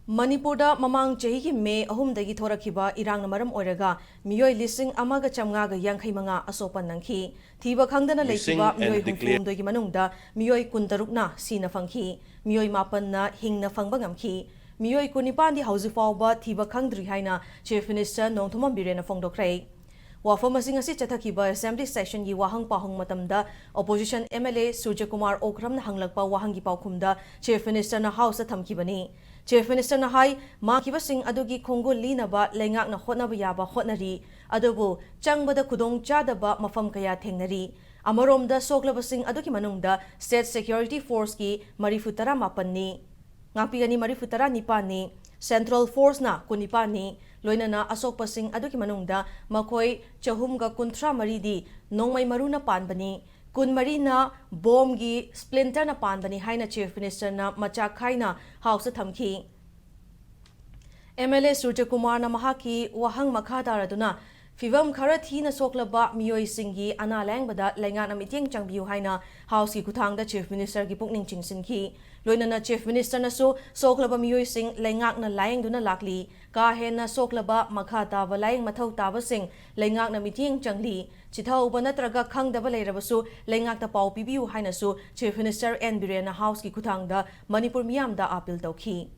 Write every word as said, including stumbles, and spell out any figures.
ꯃꯅꯤꯄꯨꯔꯗ ꯃꯃꯥꯡ ꯆꯍꯤꯒꯤ ꯃꯦ ꯑꯍꯨꯝꯗꯒꯤ ꯊꯣꯔꯛꯈꯤꯕ ꯏꯔꯥꯡꯅ ꯃꯔꯝ ꯑꯣꯏꯔꯒ ꯃꯤꯑꯣꯏ ꯂꯤꯁꯤꯡ ꯑꯃꯒ ꯆꯥꯝꯃꯉꯥꯒ ꯌꯥꯡꯈꯩ ꯃꯉꯥ ꯑꯁꯣꯛꯄ ꯅꯪꯈꯤ꯫ ꯊꯤꯕ ꯈꯪꯗꯅ ꯂꯩꯈꯤꯕ ꯃꯤꯑꯣꯏ ꯍꯨꯝꯐꯨ ꯍꯨꯝꯗꯣꯏꯒꯤ ꯃꯅꯨꯡꯗ ꯃꯤꯑꯣꯏ ꯀꯨꯟꯇꯔꯨꯛꯅ ꯁꯤꯅ ꯐꯪꯈꯤ꯫ ꯃꯤꯑꯣꯏ ꯃꯥꯄꯟꯅ ꯍꯤꯡꯅ ꯐꯪꯕ ꯉꯝꯈꯤ꯫ ꯃꯤꯑꯣꯏ ꯀꯨꯟꯅꯤꯄꯥꯟꯗꯤ ꯍꯧꯖꯤꯛ ꯐꯥꯎꯕ ꯊꯤꯕ ꯈꯪꯗ꯭ꯔꯤ ꯍꯥꯏꯅ Chief Minister ꯅꯣꯡꯊꯣꯝꯕꯝ ꯕꯤꯔꯦꯟꯅ ꯐꯣꯡꯗꯣꯛꯈ꯭ꯔꯦ꯫ ꯋꯥꯐꯝ ꯑꯁꯤ ꯉꯁꯤ ꯆꯠꯊꯈꯤꯕ Assembly Session ꯒꯤ ꯋꯥꯍꯪ ꯄꯥꯎꯍꯪ ꯃꯇꯝꯗ Opposition M L A ꯁꯨꯔꯖꯀꯨꯃꯥꯔ ꯑꯣꯀ꯭ꯔꯝꯅ ꯍꯪꯂꯛꯄ ꯋꯥꯍꯪꯒꯤ ꯄꯥꯎꯈꯨꯝꯗ Chief Minister ꯅ House ꯇ ꯊꯝꯈꯤꯕꯅꯤ꯫ Chief Minister ꯅ ꯍꯥꯏ, ꯃꯥꯡꯈꯤꯕꯁꯤꯡ ꯑꯗꯨꯒꯤ ꯈꯣꯡꯒꯨꯜ ꯂꯤꯅꯕ ꯂꯩꯉꯥꯛꯅ ꯍꯣꯠꯅꯕ ꯌꯥꯕ ꯍꯣꯠꯅꯔꯤ, ꯑꯗꯨꯕꯨ ꯆꯪꯕꯗ ꯈꯨꯗꯣꯡ ꯆꯥꯗꯕ ꯃꯐꯝ ꯀꯌꯥ ꯊꯦꯡꯅꯔꯤ꯫ ꯑꯃꯔꯣꯝꯗ ꯁꯣꯛꯂꯕꯁꯤꯡ ꯑꯗꯨꯒꯤ ꯃꯅꯨꯡꯗ State Security Force ꯀꯤ ꯃꯔꯤꯐꯨ ꯇꯔꯥ ꯃꯥꯄꯟꯅꯤ꯫ ꯉꯥꯛꯄꯤꯒꯅꯤ ꯃꯔꯤꯐꯨ ꯇꯔꯥ ꯅꯤꯄꯥꯟꯅꯤ, Central Force ꯅ ꯀꯨꯟꯅꯤꯄꯥꯟꯅꯤ, ꯂꯣꯏꯅꯅ ꯑꯁꯣꯛꯄꯁꯤꯡ ꯑꯗꯨꯒꯤ ꯃꯅꯨꯡꯗ ꯃꯈꯣꯏ ꯆꯍꯨꯝꯒ ꯀꯨꯟꯊ꯭ꯔꯥ ꯃꯔꯤꯗꯤ ꯅꯣꯡꯃꯩ ꯃꯔꯨꯅ ꯄꯥꯟꯕꯅꯤ, ꯀꯨꯟꯃꯔꯤꯅ ꯕꯣꯝꯒꯤ splinter ꯅ ꯄꯥꯟꯕꯅꯤ ꯍꯥꯏꯅ Chief Minister ꯅ ꯃꯆꯥꯛ ꯈꯥꯏꯅ House ꯇ ꯊꯝꯈꯤ꯫ M L A ꯁꯨꯔꯖꯀꯨꯃꯥꯔꯅ ꯃꯍꯥꯛꯀꯤ ꯋꯥꯍꯪ ꯃꯈꯥ ꯇꯥꯔꯗꯨꯅ, ꯐꯤꯚꯝ ꯈꯔ ꯊꯤꯅ ꯁꯣꯛꯂꯕ ꯃꯤꯑꯣꯏꯁꯤꯡꯒꯤ ꯑꯅꯥ ꯂꯥꯌꯦꯡꯕꯗ ꯂꯩꯉꯥꯛꯅ ꯃꯤꯠꯌꯦꯡ ꯆꯪꯕꯤꯌꯨ ꯍꯥꯏꯅ House ꯀꯤ ꯈꯨꯠꯊꯥꯡꯗ Chief Minister ꯒꯤ ꯄꯨꯛꯅꯤꯡ ꯆꯤꯡꯁꯤꯟꯈꯤ꯫ ꯂꯣꯏꯅꯅ Chief Minister ꯅꯁꯨ ꯁꯣꯛꯂꯕ ꯃꯤꯑꯣꯏꯁꯤꯡ ꯂꯩꯉꯥꯛꯅ ꯂꯥꯌꯦꯡꯗꯨꯅ ꯂꯥꯛꯂꯤ꯫ ꯀꯥ ꯍꯦꯟꯅ ꯁꯣꯛꯂꯕ ꯃꯈꯥ ꯇꯥꯕ ꯂꯥꯌꯦꯡ ꯃꯊꯧ ꯇꯥꯕꯁꯤꯡ ꯂꯩꯉꯥꯛꯅ ꯃꯤꯠꯌꯦꯡ ꯆꯪꯂꯤ꯫ ꯆꯤꯊꯍꯧꯕ ꯅꯠꯇ꯭ꯔꯒ ꯈꯪꯗꯕ ꯂꯩꯔꯕꯁꯨ ꯂꯩꯉꯥꯛꯇ ꯄꯥꯎ ꯄꯤꯕꯤꯌꯨ ꯍꯥꯏꯅꯁꯨ Chief Minister N ꯕꯤꯔꯦꯟꯅ House ꯀꯤ ꯈꯨꯠꯊꯥꯡꯗ ꯃꯅꯤꯄꯨꯔ ꯃꯤꯌꯥꯝꯗ appeal ꯇꯧꯈꯤ꯫